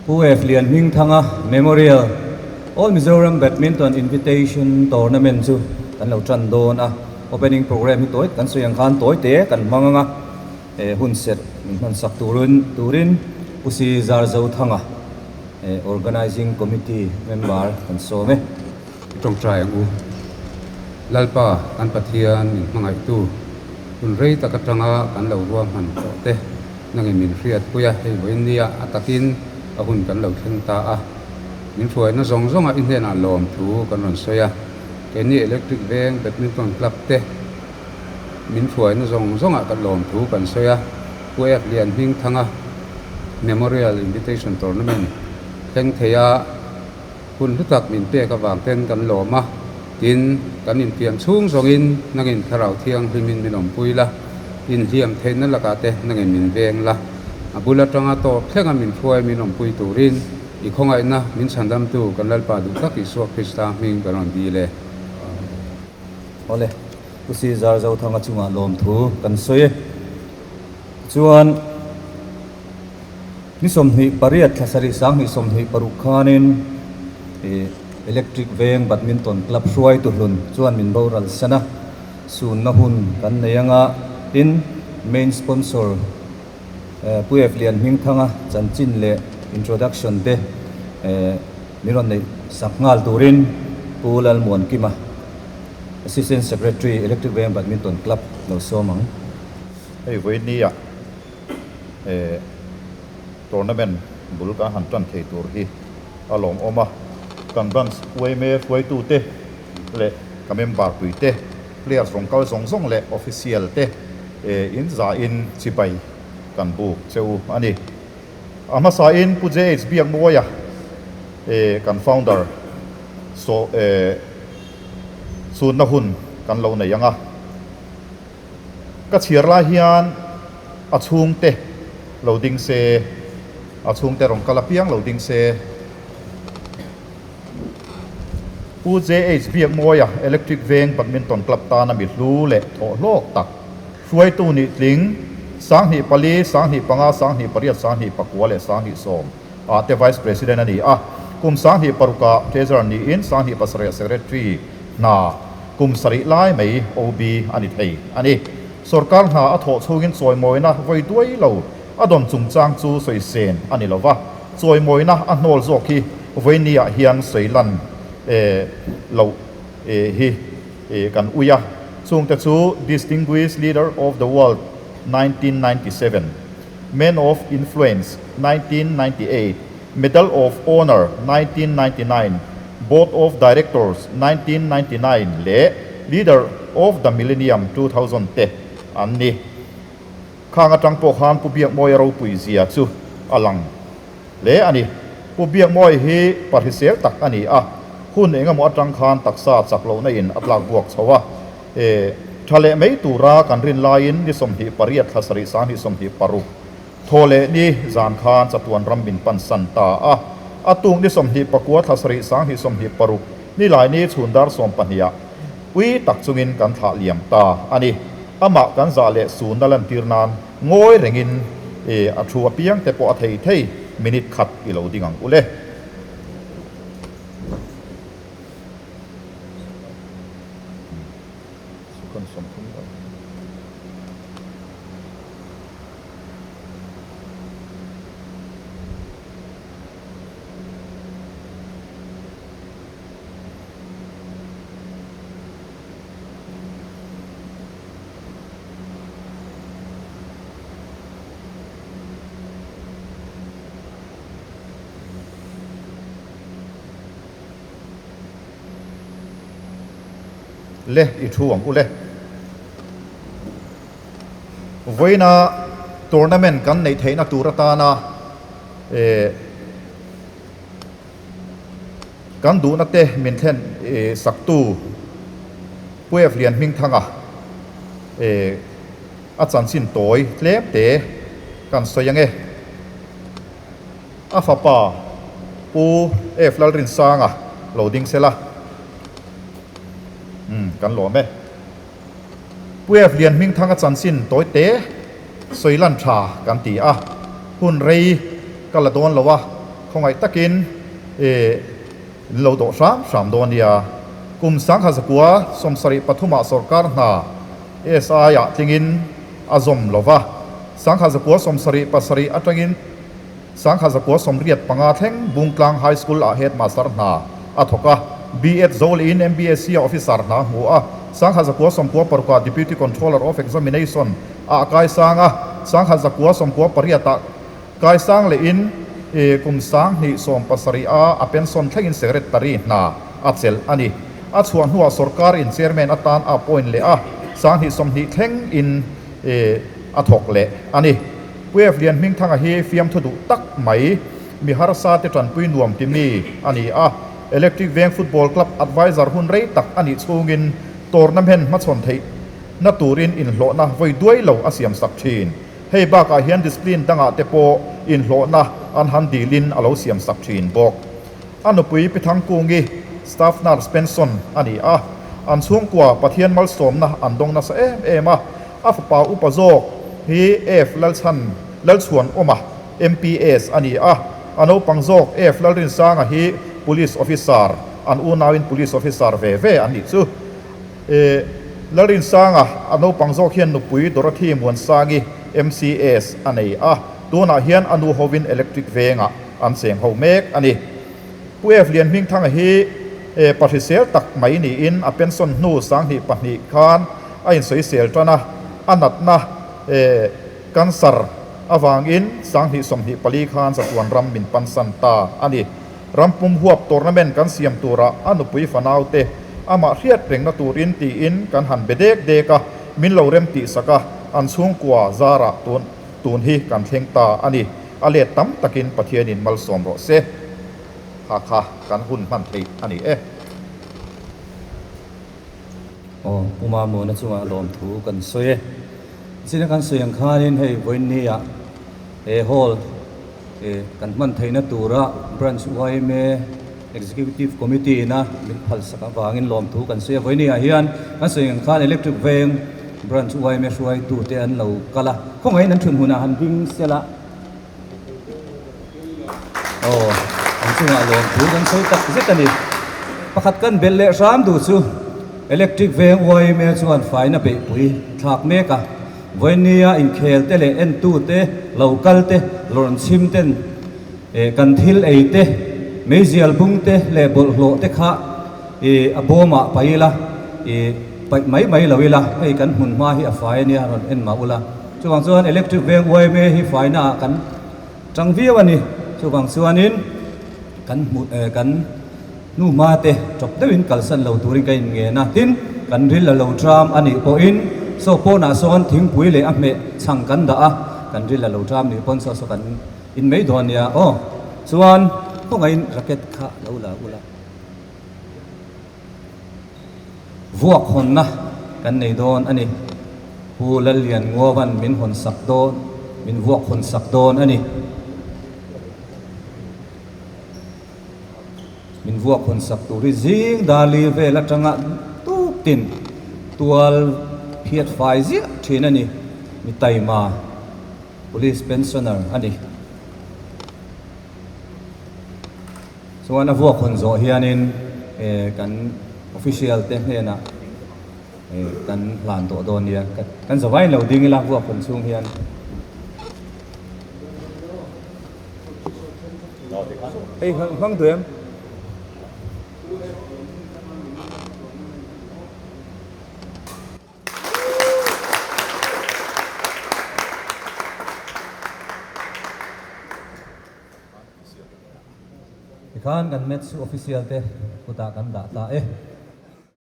Pu F Lianhmingthanga Memorial All Mizoram Badminton Invitation Tournament chu kan lo tan dawn a, opening programme hi tawi kan sawi ang khan tawi te kan hmang ang a, he hun serh min hman sak turin turin Pu Si Zarzothanga Organising Committee member kan sawm e. I tawngtai ang u. Lalpa kan Pathian min hmangaihtu hun rei tak atanga kan lo ruahman tawh te nangin min hriatpui a, hei vawiin nia a takin a hun kan lo thleng ta a. Min hruaina zawng zawnga i hnenah lawmthu kan rawn sawi a, keini Electric Veng Badminton Club te min hruaina zawng zawngah kan lawmthu kan sawi a, Pu Ek Lian Hmingthanga Memorial Invitation Tournament thleng thei a, Hun hlu tak min pek avang ten kan lawm a, tin, kan infiam chhung zawngin nangin Thlarau Thianghlimin min awmpui la, inhliam theihna lakah te nangin min veng la, a bul atanga tawp thlenga min hruai min awmpui turin i khawngaihna min chhandamtu kan Lalpa duh tak Isua Krista hming kan rawn dil e. Awle, Pu Caesar Zothanga chungah lawmthu kan sawi e. Chuan. Ni 28 thla sarih 2026 khanin Electric Veng Badminton Club hruaitu hlun chuan min boral san a, sunna hun kan nei anga tin main sponsor Pu F Lianhmingthanga chanchin leh introduction te min rawn neih sak nghal turin Pu Lalmuankima Assistant Secretary Electric Veng Badminton Club lo sawm ang. Hei vawinia He tournament bul kan han tan thei tur hi a lawmawm a, kan branch yma hruaitute leh ka member puite, players rawn kal zawng zawng leh official te in zahin chibai kan buk che u a ni. A hmasain Pu JH Biakmawia kan founder saw chhunna hun kan lo nei ang a. Ka chhiar lai hian a chhungte lo ding se, a chhungte rawn kal apiang lo ding se. Pu JH Biakmawia Electric Veng Badminton Club tana mi hlu leh thawh hlawk tak, hruaitu nih tling, 2004, 2005, 2008, 2009 leh 2010 ah te Vice President a ni a, kum 2006 ah Treasurer niin 2007 ah Secretary hna Kum sarih lai mai OB a ni thei a ni. Sorkar hna a thawh chhungin chawimawina vawi duai lo a dawn chungchang chu sawi sen a ni lova, chawimawina a hnawl zawk hi vawinia hian sawi lan loh hi kan ui a. Chungte chu Distinguished Leader of the World 1997, Man of Influence 1998, Medal of Honor 1999, Board of Directors 1999 leh Leader of the Millennium 2000 te an ni. Khang atang pawh khan Pu Biakmawia ropui zia chu a lang hle a ni. Pu Biakmawia hi pahrisel tak a ni a, hun engemaw atang khan taksa chak lohna in a tlak buak chho a. E, tha leh mai tura kan rin laiin ni 28 thla sarih 2026, Thaw leh ni zan khan chatuan ram min pan san ta a, a tung ni 24 thla sarih 2026 ni lai ni chhun dar 12 ah ui tak chungin kan thlah liam ta a ni. Amah kan zah leh sunna lantir nan ngawi rengin a thu apiang te pawh a thei thei minute khat i lo ding ang u le. Le i thu ang u le. Vawiina tournament kan neih theihna tur atana kan duhna te min thlen saktu Pu F Lianhmingthanga a chanchin tawi tlem te kan sawi ange. A fapa Pu F Lalrinsanga lo ding sela kan lawm e. Pu F Lianhmingthanga chanchin tawi te sawi lan tha kan ti a, hun rei ka la dawn lo a, Khawngaih takin i lo dawh hram hram dawn nia. Kum 1900 73 ah sorkar hna SI ah tlingin a zawm lo va, 1977 atangin 1985 thleng Bungtlang High School ah Headmaster hna a thawk a, B.Ed zo lehin MBSC ah Officer hna a hmu a, 1996 ah Deputy Controller of Examination ah a kaisang a, 1998 ah Kaisang lehin kum 2017 a a pension thlengin Secretary hna a chelh a ni. A chhuah hnuah sorkar in Chairman atan a appoint leh a, 2020 thleng in a thawk leh a ni. Pu F Lianhmingthanga hi fiamthu duh tak mai, mi harsa te tanpui nuam ti mi a ni a. Electric Veng Football Club Adviser hun rei tak a nih chhungin tournament hmachhawn theih na turin inhlawhna vawi duai lo a siam sak thin. Hei bakah hian discipline dangah te pawh inhlawhna an han dilin a lo siam sak thin bawk. A nupui Pi Thangkungi, Staff Nurse pension a ni a, an chhungkua Pathian malsawmna an dawng nasa em em a, a fapa upa zawk hi F Lalchhan Lalchhuanawma, MPS a ni a, a naupang zawk F Lalrinsanga hi Police Officer, an unauin Police Officer ve ve an nih chu. E Lalrinsanga, a naupang zawk hian nupui Dorothy Muansangi, MCS, a nei a, tunah hian a nu hovin Electric Vengah an cheng ho mek a ni. Pu F Lianhmingthanga hi e pahrisel tak mai niin a pension hnu 2002 khan a insawisel tan a, a natna e cancer avangin 2024 khan chatuan ram min pansan ta a ni. Rampum huap tournament kan siam turah a nupui fanaute amah hriat rengna turin tiin kan han be dek dek a, min lo rem tih sak a, an chhungkua zarah tun tun hi kan thleng ta a ni. A let tam takin Pathianin malsawm rawh se. Kha kha kan hun hman theih a ni e. Aw, Pu Mamuna chungah lawmthu kan sawi e. China kan sawi ang khanin hei vawiinnia he hall kan hman theihna tura Branch yma Executive Committee ina min phalsak avangin lawmthu kan sawi a. Vawiinniah hian kan sawi ang khan Electric Veng Branch yma hruaitute an lo kal a, khawngaihin an thun hunah han ding sela. Aw, an chungah lawmthu kan sawi tak zet a ni. Pakhat kan belh leh hram duh chu Electric Veng yma chuan faina beihpui thlak mek a, vawinia inkhel te leh entu te, lo kal te, lawrn chhim ten eh kan thil ei te, meizial bung te leh bawlhhlawh te kha eh a bawmah paih ila, eh paih mai mai lo ila, hei kan hmun hma hi a fai a nia rawn en mah ula. Chuvang chuan Electric Veng yma hi faina ah kan tang viau a ni. Chuvang chuanin kan hmu eh kan hnu hma te tawp deuhin kalsan lo turin ka inngen a. Tin, kan ril a lo tram a nih pawhin saw pawnah sawn thingpui leh a hmeh chhang kan dah a, kan ril a lo tram nih pawn saw saw kan in mai dawn nia. Aw, chuan khawngaihin racket kha lo la ula. Vuak hawnna kan nei dawn a ni. Pu Lallian Nguavan min hawn sak dawn, min vuak hawn sak dawn a ni. Min vuak hawn sak tur hi zing dali vel atanga tuk tin tual phiat fai ziah thin a ni. Mi taima Police Pensioner a ni. Chuan a vuak hawn zawh hianin kan official te hnenah kan hlan tawh dawn nia. Kan zavai lo ding ila vuak hawn chhung hian. Hei hmang duh em? Tikhan kan Metsu official te kutah kan dah ta e.